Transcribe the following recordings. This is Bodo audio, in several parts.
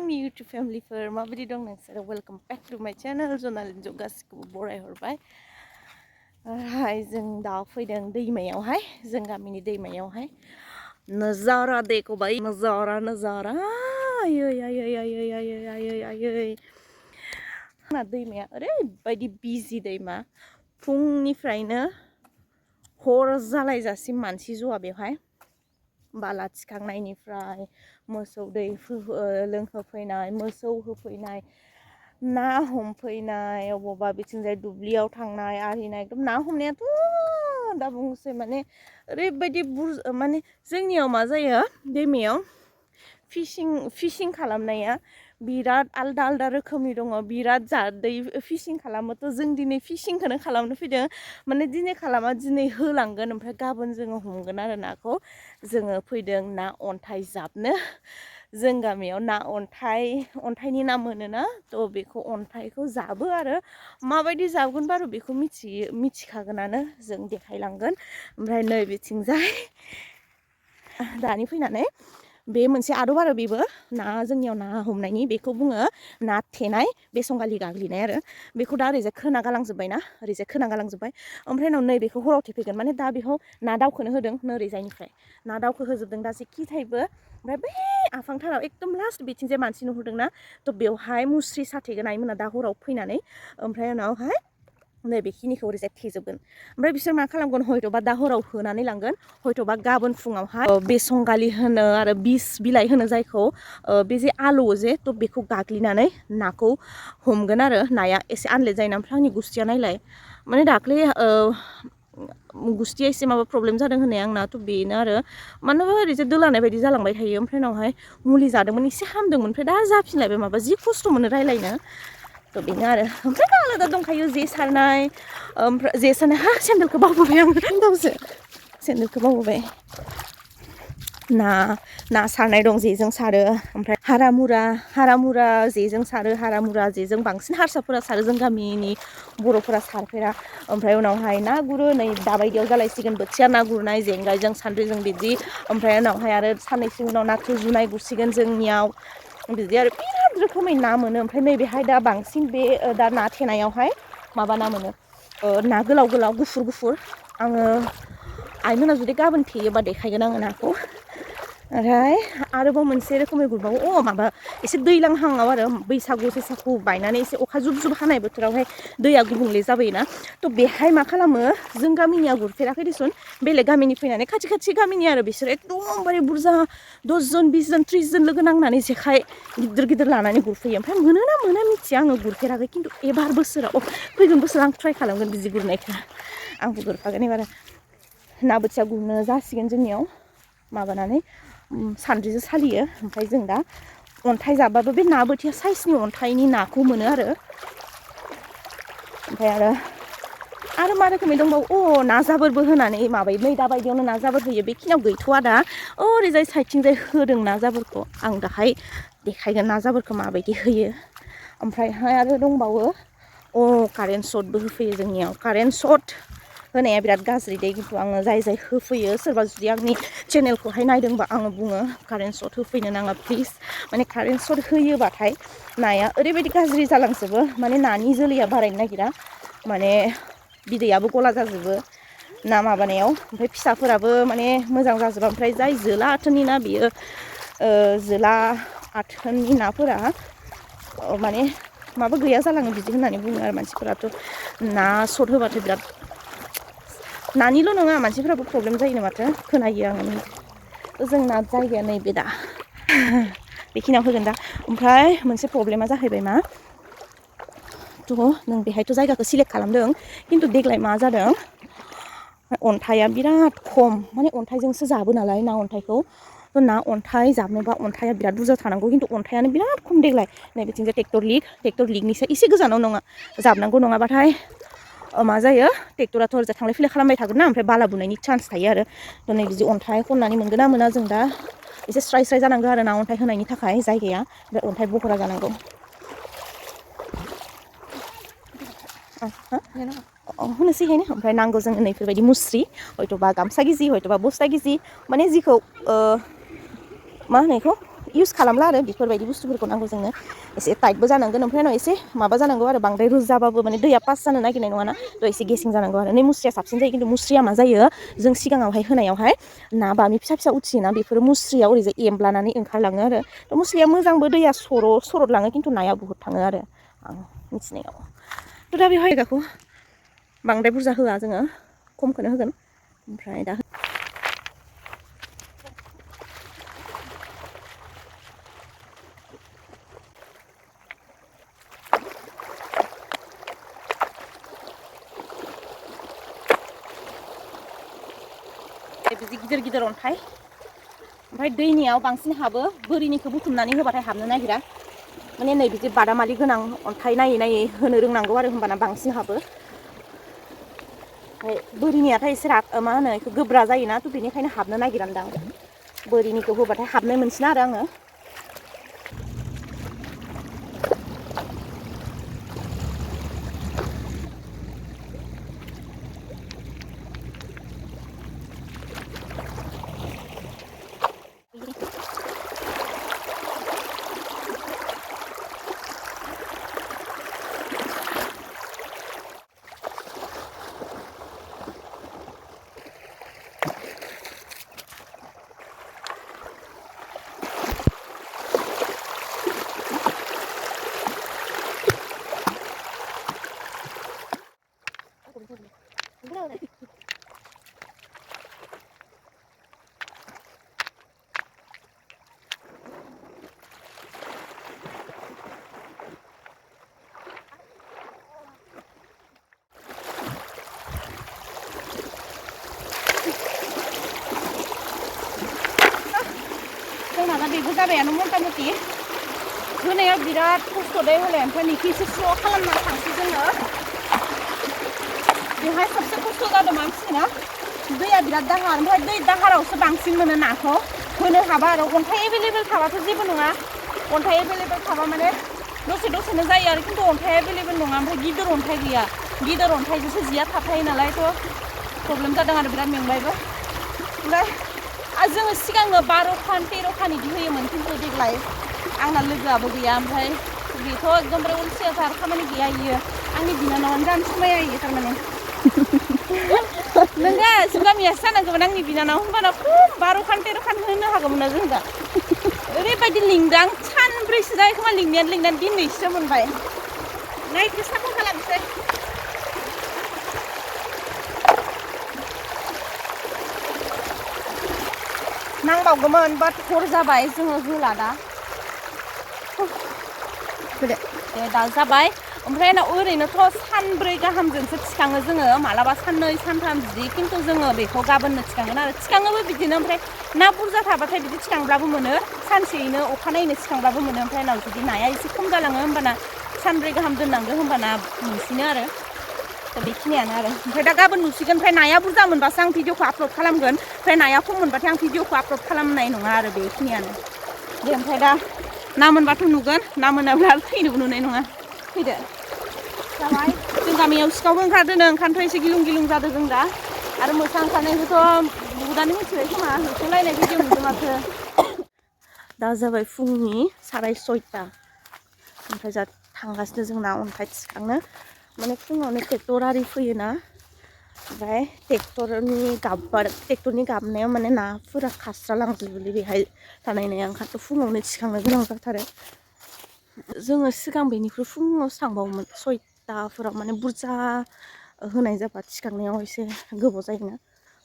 आंनि YouTube फेमिलिफोर माबायदि दं नोंसोरो वेलकाम बैक टू माय चैनल जनालिन जो गासिखौबो बरायहरबाय जों दा फैदों दैमायावहाय जों गामिनि दैमायावहाय नजारा देखो भाई नजारा नजारा आयै आयै आयै आयै आयै आयै ना दैमाया ओरैबायदि बिजि दैमा फुंनिफ्रायनो हर जालायजासिम मानसि ज'आ बेवहाय बाला थिखांनायनिफ्राय मोसौ दै लोंहोफैनाय मोसौ होफैनाय ना हमफैनाय अबावबा बिथिंजाय दुब्लियाव थांनाय आरिनाय एकदम ना हमनायाथ' दा बुंसै माने ओरैबायदि माने जोंनियाव मा जायो दैमायाव फिशिं खालामनाया बिराद आलदा आलदा रोखोमनि दङ बिराद जादै फिशिं खालामोथ' जों दिनै फिशिंखौनो खालामनो फैदों माने दिनै खालामा दिनै होलांगोन ओमफ्राय गाबोन जोङो हमगोन आरो नाखौ जोङो फैदों ना अन्थाइ जाबनो जों गामियाव ना अन्थाइनि ना मोनोना थ' बेखौ अन्थाइखौ जाबो आरो माबायदि जाबगोन बारु बेखौ मिथिखागोनानो जों देखायलांगोन ओमफ्राय नै बिथिंजाय दानि फैनानै बे मोनसे आदब आरो बेबो ना जोंनियाव ना हमनायनि बेखौ बुङो ना थेनाय बेसंगालि गाग्लिनाय आरो बेखौ दा ओरैजाय खोना गालांजोब्बाय ना ओरैजाय खोना गालांजोब्बाय ओमफ्राय उनाव नै बेखौ हराव थेफैगोन माने दा बेखौ ना दावखोनो होदों नोरैजायनिफ्राय ना दावखो होजोबदों दा जेखि थाइबो ओमफ्राय बै आफांथाराव एकदम लास्ट बिथिंजाय मानसि नुहुरदोंना थ' बेवहाय मुस्रि साथेगोन आइमोना दा हराव फैनानै ओमफ्राय उनावहाय नै बेखिनिखौ ओरैजाय थेजोबगोन ओमफ्राय बिसोर मा खालामगोन हयथ'बा दा हराव होनानै लांगोन हयथ'बा गाबोन फुङावहाय बेसंगालि होनो आरो बिस बिलाइ होनो जायखौ बे जे आलौ जे थ' बेखौ गाग्लिनानै नाखौ हमगोन आरो नाया एसे आनलेट जायो ना ओमफ्राय आंनि गुस्थिया नायलाय माने दाख्लै गुस्थिया एसे माबा प्रब्लेम जादों होननाय आंनाथ' बेनो आरो मानोबा ओरैजे दोलानाय बायदि जालांबाय थायो ओमफ्राय उनावहाय मुलि जादोंमोन एसे हामदोंमोन ओमफ्राय दा जाफिनलायबाय माबा जि खस्थ' मोनो रायलायनो थ' बेनो आरो ओमफ्राय दा आलादा दंखायो जे सारनाय ओमफ्राय जे सारनाय सेन्देलखौ बावबोबाय आं हिनजावसो सेन्देलखौ बावबोबाय ना सारनाय दं जेजों सारो ओमफ्राय हारामुरा जेजों सारो हारामुरा जेजों बांसिन हारसाफोरा सारो जों गामिनि बर'फोरा सारफेरा ओमफ्राय उनावहाय ना गुरो नै दाबायदियाव जालायसिगोन बोथिया ना गुरनाय जेंगायजों सान्द्रिजों बिदि ओमफ्राय उनावहाय आरो साननैसो उनाव नाथुर जुनाय गुरसिगोन जोंनियाव बिदि आरो बिराद रोखोमै ना मोनो ओमफ्राय नैबेहाय दा बांसिन बे दा ना थेनायावहाय माबा ना मोनो ना गोलाव गोलाव गुफुर गुफुर आङो आइमोना जुदि गाबोन थेयोबा देखायगोन आङो नाखौ ओमफ्राय आरोबाव मोनसे रोखोमै गुरबावो माबा एसे दैलांहांआव आरो बैसागु बायनानै एसे अखा जुब जुब हानाय बोथोरावहाय दैया गुबुंले जाबोयोना थ' बेहाय मा खालामो जों गामिनिया गुरफेराखै दिसुन बेलेग गामिनि फैनानै खाथि खाथि गामिनि आरो बिसोर एकदमबारे बुरजा 10 जन 20 जन 30 जन लोगो नांनानै जेखाइ गिदिर गिदिर लानानै गुरफैयो ओमफ्राय मोनोना मोना मिथिया आङो गुरफेराखै खिन्थु एबार बोसोराव फैगोन बोसोराव आं ट्राइ खालामगोन बिदि गुरनायखौ आंबो गुरफागोन एबार ना बोथिया गुरनो जासिगोन जोंनियाव माबानानै सान्द्रिजों सालियो ओमफ्राय जों दा अन्थाइ जाबाबो बे ना बोथिया साइसनि अन्थाइनि नाखौ मोनो आरो ओमफ्राय आरो मा रोखोमै दंबावो ना जाबोरबो होनानै माबायो नै दा बायदियावनो ना जाबोर होयो बेखिनियाव गैथ'वा दा ओरैजाय साइडथिंजाय होदों ना जाबोरखौ आं दाहाय देखायगोन ना जाबोरखौ माबायदि होयो ओमफ्रायहाय आरो दंबावो कारेन्ट शटबो होफैयो जोंनियाव कारेन्ट शट होनाया बिराद गाज्रि दे खिन्थु आङो जाय होफैयो सोरबा जुदि आंनि चेनेलखौहाय नायदोंबा आङो बुङो कारेन्ट शट होफैनो नाङा प्लिज माने कारेन्ट शट होयोबाथाय नाया ओरैबायदि गाज्रि जालांजोबो माने नानि जोलैया बारायनो नागिरा माने बिदैयाबो गला जाजोबो ना माबानायाव ओमफ्राय फिसाफोराबो माने मोजां जाजोबा ओमफ्राय जाय जोला आथोननि ना बियो जोला आथोननि नाफोरा माने माबा गैया जालाङो बिदि होननानै बुङो आरो मानसिफोराथ' ना शट होबाथाय बिराद नानिल' नङा मानसिफोराबो प्रब्लेम जायोनो माथो खोनायो आङो जोंना जायगाया नैबे दा बेखिनियाव होगोन दा ओमफ्राय मोनसे प्रब्लेमा जाहैबाय मा थ' नों बेहायथ' जायगाखौ सिलेक्ट खालामदों खिन्थु देग्लाय मा जादों अन्थाइया बिराद खम माने अन्थाइजोंसो जाबो नालाय ना अन्थाइखौ ना अन्थाइ जाबनोबा अन्थाइया बिराद बुरजा थानांगौ खिन्थु अन्थाइयानो बिराद खम देग्लाय नै बिथिंजाय ट्रेक्टर लिगनिफ्राय एसे गोजानाव नङा जाबनांगौ नङाबाथाय मा जायो ट्रेक्टराथ' ओरैजा थांलाय फैलाय खालामबाय थागोन ना ओमफ्राय बाला बुनायनि चान्स थायो आरो नै बिदि अन्थाइ खननानै मोनगोन ना मोना जों दा एसे स्राय स्राय जानांगौ आरो ना अन्थाइ होनायनि थाखाय जायगाया ओमफ्राय अन्थाइ बहरा जानांगौ होनोसै हायनो ओमफ्राय नांगौ जों नैफोरबायदि मुस्रि हयथ'बा गामसा गिजि हयथ'बा बस्ता गिजि माने जिखौ मा होनो बेखौ इउज खालामला आरो बेफोरबायदि बुस्थुफोरखौ नांगौ जोंनो एसे टाइटबो जानांगोन ओमफ्राय उनाव एसे माबा जानांगौ आरो बांद्राय रोजाबाबो माने दैया पास जानो नागिरनाय नङाना थ' एसे गेसें जानांगौ आरो नै मुस्रिया साबसिन जायो खिन्थु मुस्रिया मा जायो जों सिगाङावहाय होनायावहाय ना बामि फिसा फिसा उथियोना बेफोरो मुस्रियाव ओरैजाय एमब्लानानै ओंखारलाङो आरो थ' मुस्रिया मोजांबो दैया सरदलाङो खिन्थु नाया बुहुद थाङो आरो आं मिथिनायाव थ' दा बेवहाय जायगाखौ बांद्राय बुरजा होआ जोङो खमखौनो होगोन ओमफ्राय दा बिदि गिदिर गिदिर अन्थाइ ओमफ्राय दैनियाव बांसिन हाबो बोरिनिखौ बुथुमनानै होबाथाय हाबनो नागिरा माने नै बिदि बादामालि गोनां अन्थाइ नायै नायै होनो रोंनांगौ आरो होमबाना बांसिन हाबो ओमफ्राय बोरिनियाथाय एसे मा होनो बेखौ गोब्रा जायोना थ' बेनिखायनो हाबनो नागिरादां बोरिनिखौ होबाथाय हाबनाय मोनसिना आरो आङो जोंना बेबो जाबायानो मथा मथि होनाया बिराद खस्थ' दे हले ओमफ्राय नैखि एसे स्ल' खालामना थांसै जोङो बेवहाय सबसे खस्थ' जादों मा मिथियोना दैया बिराद दाहार ओमफ्राय दै दाहारावसो बांसिन मोनो नाखौ होनो हाबा आरो अन्थाइ एभेलेबेल थाबाथ' जेबो नङा अन्थाइ एभेलेबेल थाबा माने दसे दसेनो जायो आरो खिन्थु अन्थाइ एभेलेबेल नङा ओमफ्राय गिदिर अन्थाइ गैया गिदिर अन्थाइजोंसो जिया थाबथायो नालाय थ' प्रब्लेम जादों आरो बिराद मेंबायबो ओमफ्राय जोङो सिगाङो 12 खान 13 खान बिदि होयोमोन खिन्थु देग्लाय आंना लोगोआबो गैया ओमफ्राय बेथ' एकदमबारे अलसियाथार खामानि गैया इयो आंनि बिनानावानो जानो समाया इयो थारमाने नोंगा गामियासो जानांगौमोन आंनि बिनानाव होनबाना खम 12 खान 13 खान होनो हागौमोन ना जों दा ओरैबायदि लिंदां सानब्रैसो जायो खोमा लिंनानै दिनैसो मोनबाय नायखो साफा खालामसै नांबावगौमोन बाट हर जाबाय जोङो होला दा दे दा जाबाय ओमफ्राय ना ओरैनोथ' सानब्रै गाहामजोंसो थिखाङो जोङो मालाबा साननै सानथाम बिदि खिन्थु जोङो बेखौ गाबोननो थिखांगोन आरो थिखाङोबो बिदिनो ओमफ्राय ना बुरजा थाबाथाय बिदि थिखांब्लाबो मोनो सानसेयैनो अखानायैनो थिखांब्लाबो मोनो ओमफ्राय उनाव जुदि नाया एसे खम जालाङो होमबाना सानब्रै गाहाम दोननांगौ होमबाना मोनसिनो आरो दा बेखिनियानो आरो ओमफ्राय दा गाबोन नुसिगोन ओमफ्राय नाया बुरजा मोनबासो आं भिडिअखौ आपल'ड खालामगोन ओमफ्राय नाया खम मोनबाथाय आं भिडिअखौ आपल'ड खालामनाय नङा आरो बेखिनियानो दे ओमफ्राय दा ना मोनबाथ' नुगोन ना मोनाब्ला फैनोबो नुनाय नङा फैदो जाबाय जों गामियाव सिखावबो ओंखारदों ओंखारनोथ' एसे गिलुं गिलुं जादों जों दा आरो मोसा ओंखारनायखौथ' बुहुदानो मिथिबाय खोमा होसोलायनाय भिडिअ नुदों माथो दा जाबाय फुंनि 6:30 ओमफ्राय जा थांगासिनो जोंना अन्थाइ थिखांनो माने फुङावनो ट्रेक्टर आरि फैयोना ओमफ्राय ट्रेक्टरनि गाबनायाव माने नाफोरा खास्रालांजोबोलै बेहाय थानाय नाया ओंखायनोथ' फुङावनो थिखांनो गोनां जाथारो जोङो सिगां बेनिख्रुइ फुङावसो थांबावोमोन 6टाफोराव माने बुरजा होनाय जाबा थिखांनायाव एसे गोबाव जायोना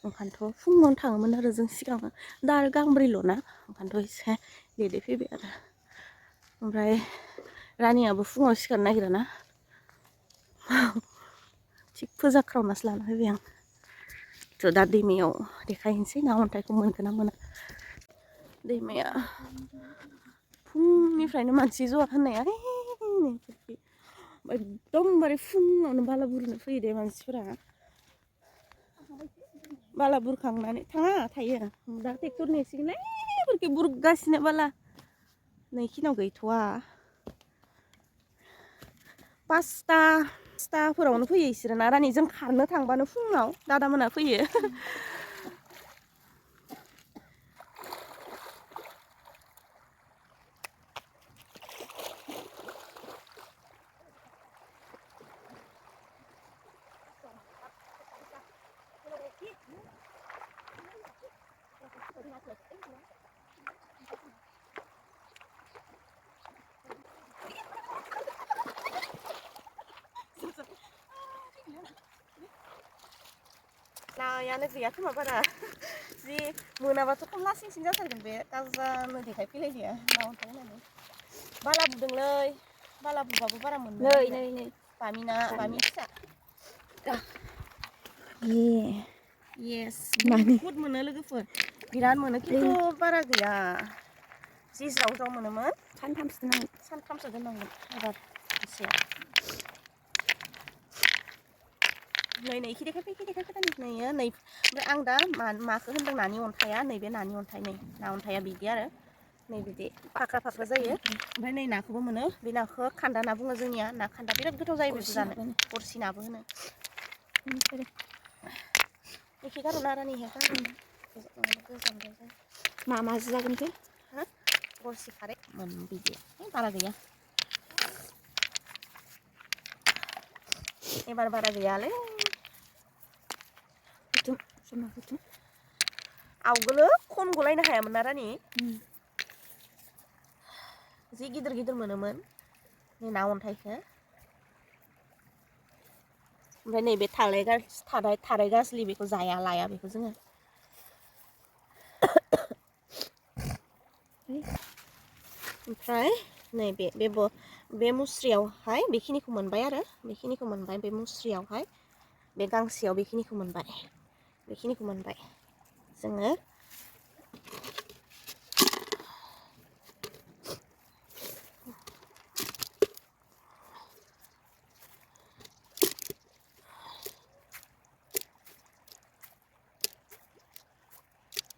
ओंखायनोथ' फुङावनो थाङोमोन आरो जों सिगाङो दा आरो गांब्रैल'ना ओंखायनोथ' एसे लेटै फैबाय आरो ओमफ्राय रानियाबो फुङाव सिखारनो नागिरा ना थिग फोजाख्रावनासो लाना फैबाय आं थ' दा दैमायाव देखायनोसै ना अन्थाइखौ मोनगोन ना मोना दैमाया फुंनिफ्रायनो मानसि ज'आ होननाया एकदमबारे फुङावनो बाला बुरनो फैयो दे मानसिफोरा बाला बुरखांनानै थायो दा ट्रेक्टर नेसिगोन फोरखौ बुरगासिनो बाला नैखिनाव गैथ'वा 5टाफोरावनो फैयो इसोरो ना रानि जों खारनो थांबानो फुङाव दादा मोना फैयो नायानो गैया खोमा बारा जि मोनाबाथ' खमला सिं सिं जाथारगोन बे गाजानो देखायफैलायदिया ना अन्थाइ होननानै बाला बुदोंलै बाला बुबाबो बारा मोननो नै बामिना बामि फिसा येस बुहुद मोनो लोगोफोर बिराद मोनो खिन्थु बारा गैया जि ज्राव ज्राव मोनोमोन सानथामसो दोननांगोन एबार एसे नै इखि देखायफै नैयो नै ओमफ्राय आं दा माखौ होनदों नानि अन्थाइया नैबे नानि अन्थाइ नै ना अन्थाइया बिदि आरो नै बिदि फाख्रा फाख्रा जायो ओमफ्राय नै नाखौबो मोनो बे नाखौ खान्दा ना बुङो जोंनिया ना खान्दा बिराद गोथाव जायो बेखौ जानो गरसि नाबो होनो एखे गारोना रानिहे मा जागोन बे गरसि खारै बिदि बारा गैया एबार बारा गैयालै आवगोलो खनगलायनो हायामोन ना रानि जि गिदिर गिदिर मोनोमोन ना अन्थाइखौ ओमफ्राय नैबे थाराय गाजलि बेखौ जाया लाया बेखौ जोङो ओमफ्राय नैबे बे मुस्रियावहाय बेखिनिखौ मोनबाय आरो बेखिनिखौ मोनबाय बे मुस्रियावहाय बे गांसेयाव बेखिनिखौ मोनबाय जोङो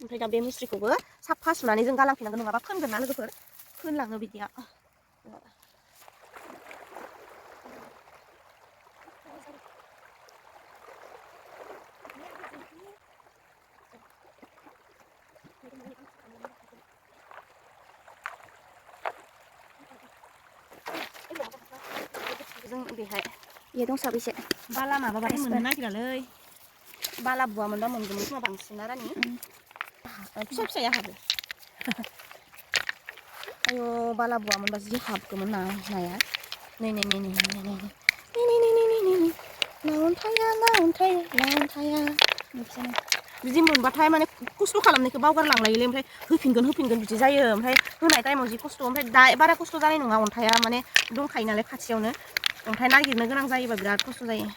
ओमफ्राय दा बे मुस्रिखौबो साफा सुनानै जों गालांफिननांगोन नङाबा फोनगोन ना लोगोफोर फोनलाङो बिदिया जों बेहाय दंसाबो एसे बाला माबाबाथाय मोननो नागिरालै बाला बुवामोनबा मोनगौमोन खोमा बांसिन ना रानि फिसा फिसाया हाबो आयौ बाला बुवामोनबा जि हाबगौमोन नाया नै ना अन्थाइया बिदि मोनबाथाय माने खस्थ' खालामनायखौ बावगारलांलायोलै ओमफ्राय होफिनगोन बिदि जायो ओमफ्राय होनाय टाइमाव जि खस्थ' ओमफ्राय दा बारा खस्थ' जानाय नङा अन्थाइया माने दंखायो नालाय खाथियावनो अन्थाइ नागिरनो गोनां जायोबा बिराद खस्थ' जायो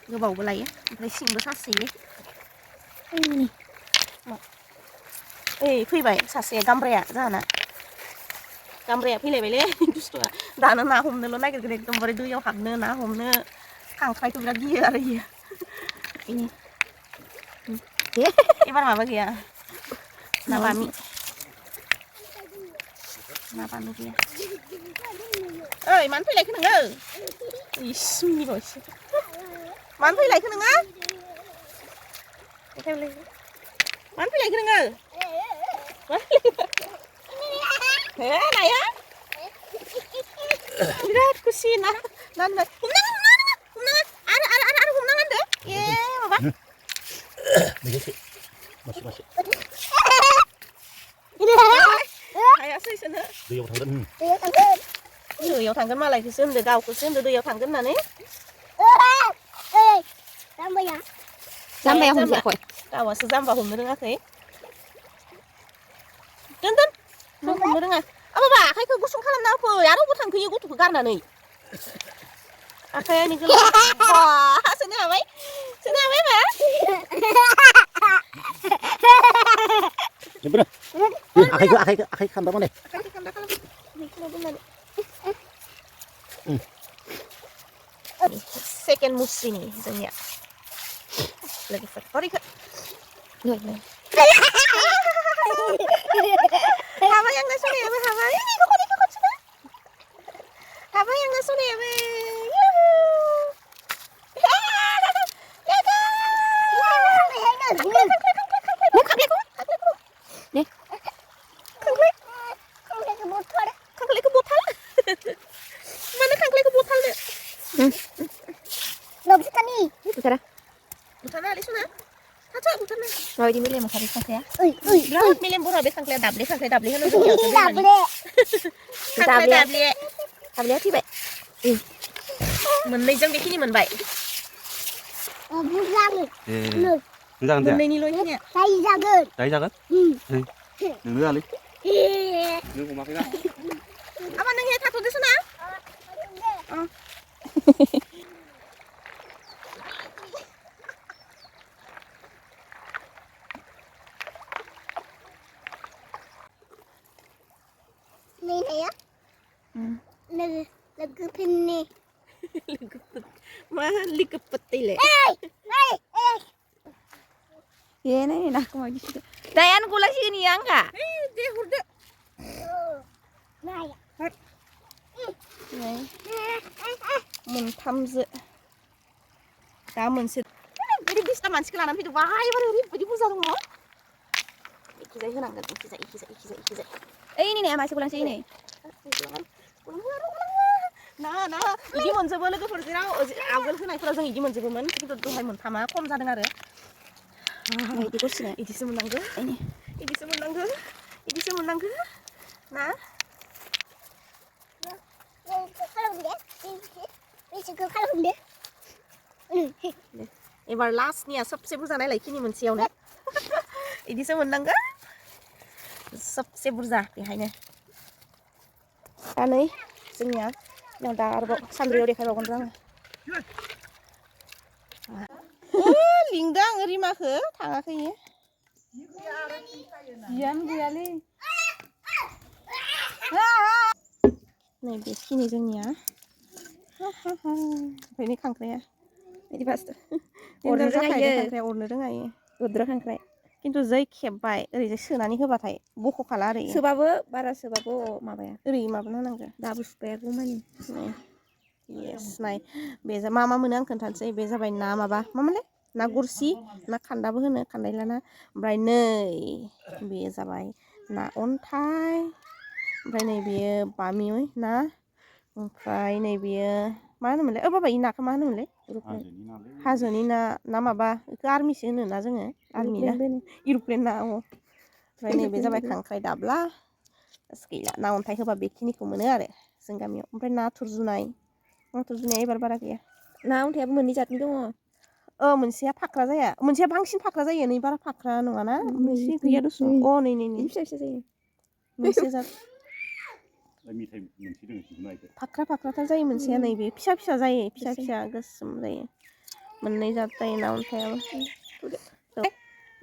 गोबावबो लायो ओमफ्राय सिंबो सासोयो ओइ फैबाय सासे गामब्राया जोंहाना गामब्राया फैलायबायलै दुस्थ'आ दानो ना हमनोल' नागिरगोन एकदमबारे दैयाव हाबनो ना हमनो खांख्राइखौ बिराद गियो आरो इयो एबार माबा गैया ना बामि गैया ओइ मानो फैलायखो नोङो इस मिनिबावसो मानो फैलायखो नोङो मानो फैलायखो नोङो हे नाया बिराद खुसि ना हमनाङा आरो हमनाङा होनदो ए माबा हायासै इसोरनो दैयाव थांगोन मालायखौसो होनदो गावखौसो होनदो दैयाव थांगोन होननानै जाम्बाया हमजायाखै गावासो जाम्बा हमनो रोङाखै दोन हमनो रोङा बाबा आखाइखौ गुसुं खालामना होफै आरो अबाव थांखो गथ'खौ गारनानै आखाइया नोगोल सोनो हाबाय मा आखाइ खान्दा माने सेकेन्ड मुस्रिनि जोंनिया लोगोफोर हरिखो हाबाय आंना सनायाबो हाबाय हाबाय आंना सनायाबो Rồi đi mới lên một cái खांख्लाया बिराद मेलेम बरा बे खांख्लाया दाब्ले होनो जोंनियाव दाब्ले फैबाय मोननैजों बेखिनि मोनबाय जागोन जाया मोननैनिल' होनाया जायो जागोन नोंनो आलै नों हमाखैना आमा नों हे थाथ'दोसो ना मा लिगोपत्तैले Ye này nak mau gitu. Dayan gula sini ya enggak? Deh udah. मोनथामजो दा मोनसे बिदि बिसता मानसिखौ लानानै फैदों बाहाय बार ओरैबायदि बुरजा दङ इखिजाय होनांगोन इखिजाय Eh ini nih masih pulang sini. ना इदि मोनजोबो लोगोफोर जेराव आवगोल होनायफोराव जों इदि मोनजोबोमोन खिन्थु दहाय मोनथामा खम जादों आरो Ini kursinya. इदिसो मोननांगौ Ini. इदिसो मोननांगौ ना एबार लास्टनिया सबसे बुरजा नायलायखिनि मोनसेयावनो इदिसो मोननांगौ सबसे बुरजा बेहायनो दा नै जोंनिया दा आरोबाव सान्द्रियाव देखायबावगोन र' आङो लिंदों आङो रिमाखौ थाङाखै जियानो गैयालै नै बेखिनि जोंनिया ओमफ्राय नै खांख्राया Ini pasti. अरनो जाखायो खांख्राया अरनो रोङायो Udra kangkrai. खिन्थु जै खेबबाय ओरैजाय सोनानै होबाथाय बख'खाला आरो Sebabu bara sebabu apa ya? ओरै माबाना होनांगौ Dabu supaya gumani. येस नाय बे मा मा मोनो आं खोन्थानोसै बे जाबाय ना माबा मामोनलाय ना गुरसि ना खान्दाबो होनो खान्दायलाना ओमफ्राय नै बे जाबाय ना अन्थाइ ओमफ्राय नै बेयो बामि ना ओमफ्राय नै बेयो मा होनोमोनलाय बाबा इ नाखौ मा होनोमोनलाय हाजोनि ना माबा बेखौ आर्मिसो होनो ना जोङो आर्मि ना एर'प्लेन ना ओमफ्राय नैबे जाबाय खांख्राइ दाब्ला गैला ना अन्थाइ होबा बेखिनिखौ मोनो आरो जों गामियाव ओमफ्राय नाथुर जुनाय एबार बारा गैया Nah, udah meni jatni dong. मोनसेया फाख्रा जाया मोनसेया बांसिन फाख्रा जायो नै बारा फाख्रा नङाना मोनसे गैया दसुन नै Bisa जायो मोनसे जात फाख्राथार जायो मोनसेया नैबे फिसा जायो फिसा गोसोम जायो मोननै जात जायो ना अन्थाइयाबो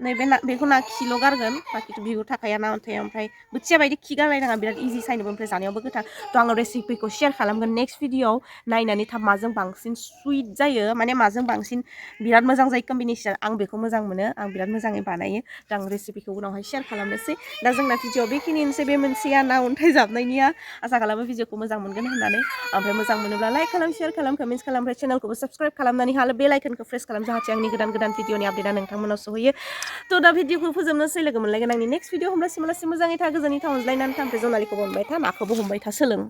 नैबे ना बेखौ ना खिल' गारगोन बाखिथ' बिगुर थाखाया ना अन्थाइया ओमफ्राय बोथिया बायदि खि गारलायनाङा बिराद इजि सायनोबो ओमफ्राय जानायावबो गोथाव थ' आङो रेसिपिखौ शेयार खालामगोन नेक्स्ट भिडिअ'आव नायनानै माजों बांसिन सुइट जायो माने माजों बांसिन बिराद मोजां जायो कम्बिनेसन आं बेखौ मोजां मोनो आं बिराद मोजाङै बानायो थ' आं रेसिपिखौ उनावहाय शेयार खालामनोसै दा जोंना भिडिअ'आव बेखिनियानोसै बे मोनसेया ना अन्थाइ जाबनायनिया आसा खालामो भिडिअ'खौ मोजां मोनगोन होननानै ओमफ्राय मोजां मोनोब्ला लाइक खालाम शेयार खालाम कमेन्ट्स खालाम ओमफ्राय चेनेलखौबो साबस्क्राइब खालामनानै हालो बेल आइकनखौ प्रेस खालाम जाहाथे आंनि गोदान भिडिअ'नि आपडेटआ नोंथांमोनाव सहैयो थ' दा भिडिअ'खौ फोजोबनोसै लोगो मोनलायगोन आंनि नेक्स्ट भिडिअ होमब्लासिम मोजाङै था गोजोनै था अनज्लायनानै था ओमफ्राय जनालिखौबो हमबाय था नाखौबो हमबाय था सोलों